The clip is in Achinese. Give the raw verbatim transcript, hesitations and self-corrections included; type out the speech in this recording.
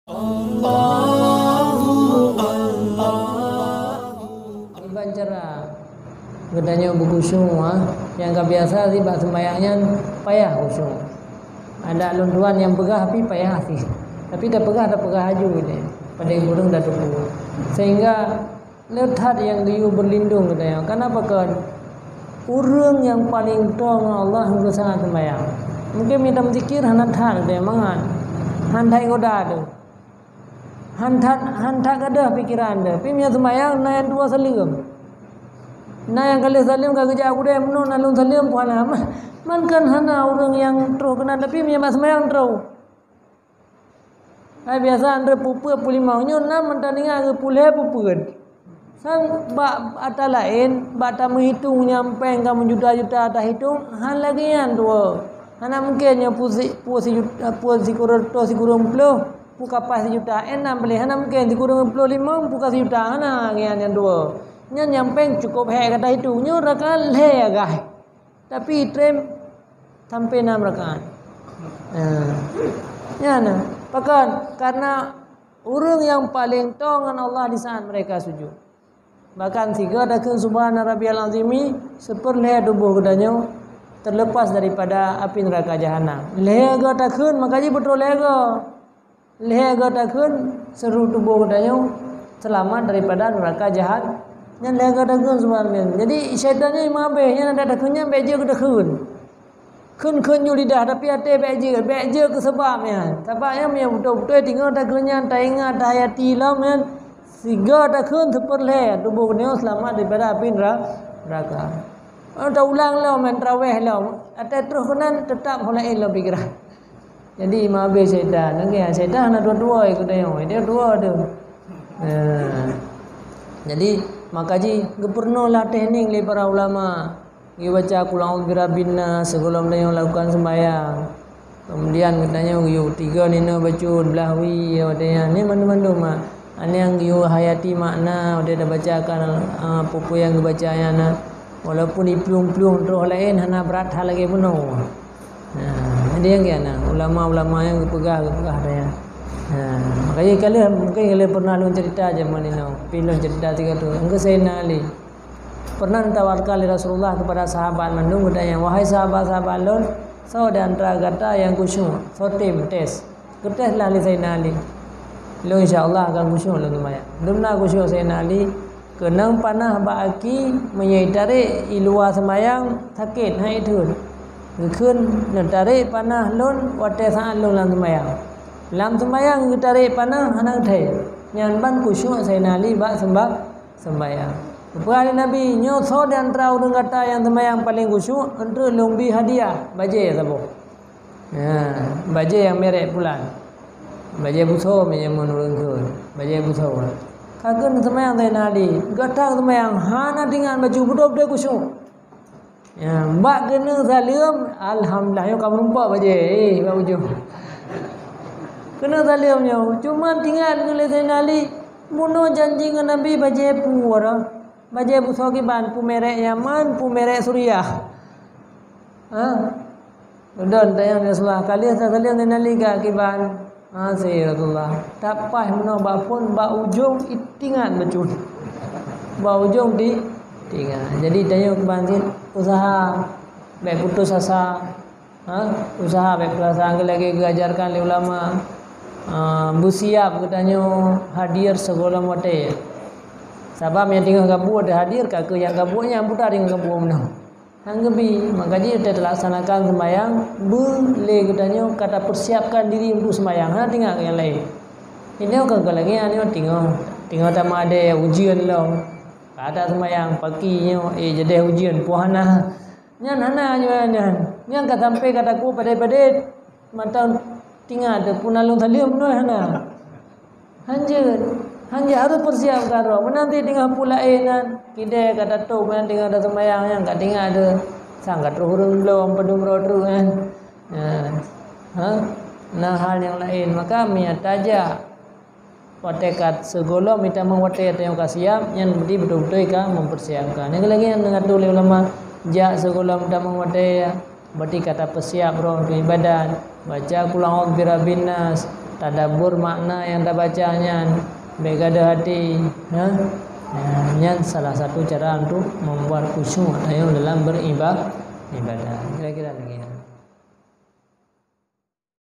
Allahu, Allahu. Kiban cara geutanyoe beukhusyuk, ha? Nyang ka biasa sih bak sembahyang nyan payah khusyuk. Ada lôn tuan nyang peugah tapi payah sih. Tapi tapeugah, tapeugah aju deh. Padahai ureueng dah tupu. Sehingga le that nyang geuyue berlindung geutanyoe. Kenapa kon? Ureueng nyang paleng toe ngon Allah geusangka sembahyang. Mungkin mita meuzikir hana that geutanyoe mangat. Han that goda teuh. Han that, han that gadôh pikeran teuh. Tapi meunyoe sembahyang na nyang tuwoe saleuem. Na nyang ka lheueh saleuem ka geujak u gudée, meunoe na lôn saleuem peue hana. Man kan hana ureueng nyang troh keunan, tapi meunyoe bak sembahyang troh. Hai biasa andeuh peuet peuet peulimong, nyoe na meunan ingat geupuléh peuet peuet. Sang bak ata laén, bak tameuhitong nyang péng ka meujuta-juta tahitong, han lagée nyan tuwoe. Hana mungken nyoe pue si-, pue sijuta, pue sikureueng reutôh, sikureueng ploh, pue ka paih sijuta, eh, na peuléh. Hana mungken sikureueng ploh limong, pue ka sijuta, hana ngian nyan tuwoe. Nyan nyang péng cukôp hék ka tahitong, nyoe rakaat lhée agah. Tapi item sampai enam rakaat. Nah, nyan na. Pakon? Karena ureueng nyang paleng toe ngon Allah di saat mereka sujud. Bahkan sigoe takheun subhana rabbiyal azimi, seupeurlhée tuboh geutanyoe terlepas daripada api neraka jahanam. Lhée goe takheun, maka jih beutôi lhée goe. Lhée goe takheun, seluruh tuboh geutanyoe seulamat daripada neuraka jahat. Nyan lhée goe takheun subhanallah. Jadi, syaitan nyan imam abéh, nyan adak takheun nyan bék jeuet keu takheun. Kheun-kheun ju lidah, tapi até bék jeuet, bék jeuet keu sabab nyan. Sabab nyan, meunyoe beutôi-beutôi teungoh takheun nyan, taingat, tahayati lom nyan, sigoe takheun seupeurlhée tuboh geutanyoe seulamat daripada api neura-, neuraka. Oh, taulang lom, main tarawéh lom. Até troh keunan, teutap ho laén lom pikeran. Jadi, imam abéh syaitan. Oke, syaitan hana tuwoe-tuwoe ikot tanyoe. Dia tuwoe tu. Nah. Jadi, maka jih geupeureunoe lah teknik lé para ulama. Geubaca Qul a'udzu birabbin nas, sigohlom tanyoe lakukan sembahyang. Kemudian geutanyoe geuyue tiga ninoe bacut, blah wie, watée nyan. Ni mandum-mandum, mak. Nyang geuyue hayati makna, watée tabacakan, ah, peue-peue nyang geubaca nyan, nah. Walaupun iplueng-plueng troh laén, hana brat that lagée bunoe. Nah, ada nyang kian na, ulama-ulama nyang geupeugah, geupeugah ada nyan. Nah, makanya ka lheueh, mungkin ka lheueh pernah lôn cerita jameun inoe, tapi lôn cerita tiga tu. Engkau Sayyidina Ali. Pernah ditawarkan oleh Rasulullah kepada sahabat mandum, geutanyong, "Wahai sahabat-sahabat lôn, soe di antara gata nyang khusyuk?" Soe tem tes. Geutés lah lé Sayyidina Ali. Lôn insya Allah akan khusyuk lôn seumayang. Lôn na khusyuk Sayyidina Ali, keunong panah bak aki, meunyoe itarek i luwa seumayang, sakét, han itheun. Geukheun neutarek panah lôn watée saát lôn lam seumayang. Lam seumayang geutarek panah hana geuthée. Nyan ban khusyuk Sayyidina Ali bak seumba-, seumbayang. Geupeugah lé Nabi, "Nyoe soe di antara ureuëng gata nyang seumayang paleng khusyuk, eunteuk lôn bi hadiah bajée saboh." Ya, bajée nyang merek pulan. Bajée busoe meunyoe mon ureuëng kheun, bajée busoe. Ka kheun seumayang Zainal Ali, gata seumayang hana teuingat bacut, beudôh-beudôh khusyuk. Ya, bak keuneuk saleuem, alhamdulillah, nyoe ka meurumpok bajée, eh, bak ujong. Keuneuk saleuem nyoe, cuma teuingat keu lé Zainal Ali, bunoe janji ngon Nabi bajée peue dah. Bajée busoe kiban, peue merek Yaman, peue merek Suriah. Ha? Udon tanyong Rasulullah, ka lheueh tasaleuem Zainal Ali ka kiban. Ha, si Rasulullah. Tapaih meunoe bak phon, bak ujong iteuingat bacut. Bak ujong di teuingat. Jadi tanyoe kiban cit usaha bék putus asa. Ha, usaha bék putus asa, lagée geuajarkan lé ulama. Ha, beusiab geutanyoe hadir sigohlom watée. Sabab nyang teungoh gabuk teuh hadir, ka keuh nyang gabuk nyan putra teungoh gabuk meunoe. Han geubi, maka jih talaksanakan seumayang, beu lé geutanyoe ka tapeusiapkan diri untuk seumayang, hana teuingat keu nyang laén. Inoe ka lagée nyoe teungoh, teungoh tamadé ujeuen lom. Ka taseumayang paki nyoe, eh, jadeh ujeuen, peue hana. Nyan hana nyoe nyan. Nyan ka sampai ka takot padé-padé. Mantong teuingat teuh peue na lôn saleuem nyoe hana. Hanjeuet, hanjeuet harôh peusiapkan droe. Meunan cit teungoh peue laén nyan, kidée ka tatôb nyan teungoh taseumayang nyan ka teuingat teuh. Sang ka troh ureuëng lom padum droe treuk nyan. Nah, ha? Na hal nyang laén, maka meunyo tajak watée ka sigohlom itamong watée tanyoe ka siap, nyan berarti beutôi-beutôi ka mempersiapkan. Nyang lagée nyan geuatoe lé ulama, jak sigohlom itamong watée, berarti ka tapeusiap droe untuk ibadat, baca Qul a'udzu birabbin nas, tadabbur makna nyang tabaca nyan, bèk gadôh até, ha? Nah, nyan salah satu cara untuk membuat khusyuk ayong dalam beriba-, ibadah. Kira-kira lagèe nyan.